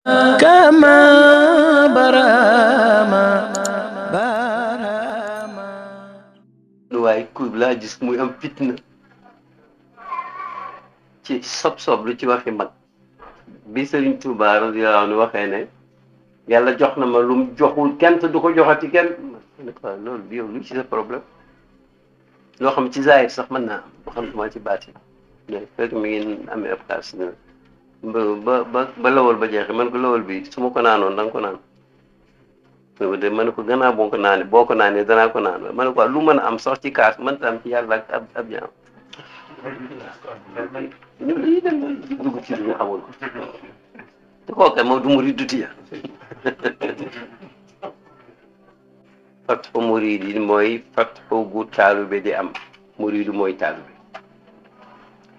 كما برهما waaye ku laa gis muy am fitna ci sob lu ci waxi mag bi Serigne Touba radiyallahu anhu waxee ne yàlla jox na ma lu mu joxul kenn te du ko joxati kenn ne ko loolu bi yow lu ci sa problème loo xam ci zahir sax mën naa am boo xam moo ci baati mais fekk mi ngi amee ab xaas ba lawal ba jeexee man ko lawal bi su ma ko naanoon da nga ko naan de ma ne ko gannaaw boo ko naanee danaa ko naan ma ne ko lu mën a am sax ci kaas mënta am ci yàlla ak ab jaam ñu dañuy dem dugg ci lu ñu xamul ko te kooke moom du murid du tiya fatxu murid yi mooy fatxu gu taalube di am muridu mooy taalube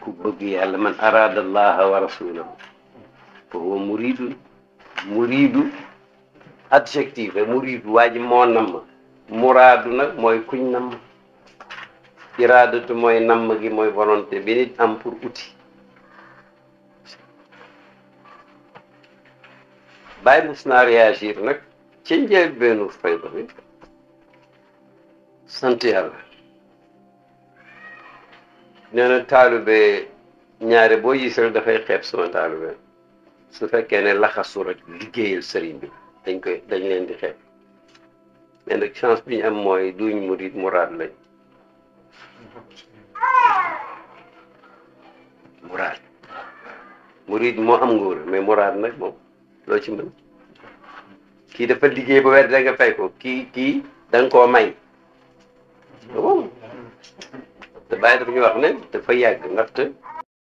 ku bëgg yàlla man arada allaha wa rasulahu fa huwa muridu adjectif muridu waa ji moo namm muraadu nag mooy kuñ namm iraadatu mooy namm gi mooy volonté bi nit am pour outil bàyyi mus naa réagir nag ci njëlbeenu fayda bi sant yàlla nee na taalube ñaare boo gisal dafay xeeb sama taalube su fekkee ne laxasu rek liggéeyal sëriñ bi dañ leen di xeeb mais nag chance bi ñu am mooy duñ murid muraad lañ murid moo am nguur mais muraad nag moom loo ci mën kii dafa liggéey ba weer da nga fay ko kii da nga koo may te bàyyi dafa ñu wax ne dafa yàgg ndaxte